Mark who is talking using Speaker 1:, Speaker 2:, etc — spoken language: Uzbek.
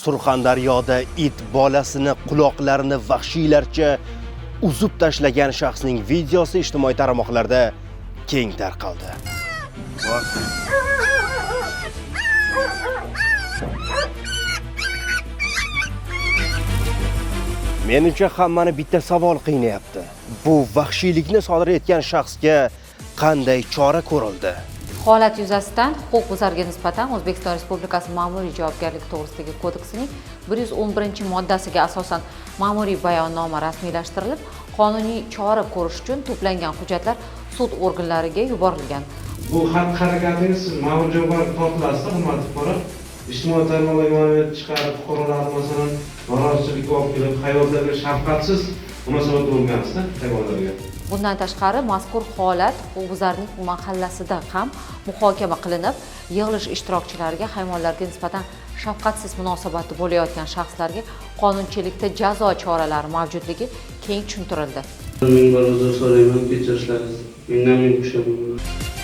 Speaker 1: Surxondaryoda it bolasini quloqlarini vahshiylarcha uzib tashlagan shaxsning videosi ijtimoiy tarmoqlarda keng tarqaldi. Menimcha, hammani bitta savol qiynayapti. Bu vahshiylikni sodir etgan shaxsga qanday chora ko'rildi?
Speaker 2: Holat yuzasidan huquqbuzarga nisbatan O'zbekiston Respublikasi Ma'muriy javobgarlik to'g'risidagi kodeksining 111-moddasiga asosan ma'muriy bayonnoma rasmiylashtirilib, qonuniy chora ko'rish uchun to'plangan hujjatlar sud organlariga yuborilgan.
Speaker 3: Bu xatti harakatingiz, siz ma'muriy javobgarlikka tortilasiz, hurmatli fuqaro. Ijtimoiy tarmoqlarga ma'lumot chiqarib, fuqarolarni, masalan, norozichilikka olib kelib, hayvonlarga shafqatsiz munosabatda bo'lgansizda hayvonlarga.
Speaker 2: Bundan tashqari, mazkur holat huquqbuzarning mahallasida ham muhokama qilinib, yig'ilish ishtirokchilariga hayvonlarga nisbatan shafqatsiz munosabatda bo'layotgan shaxslarga qonunchilikda jazo choralari mavjudligi keng tushuntirildi.
Speaker 3: Ming bor uzr so'rayman, kechirishlaringiz. Mingdan ming pushaymon.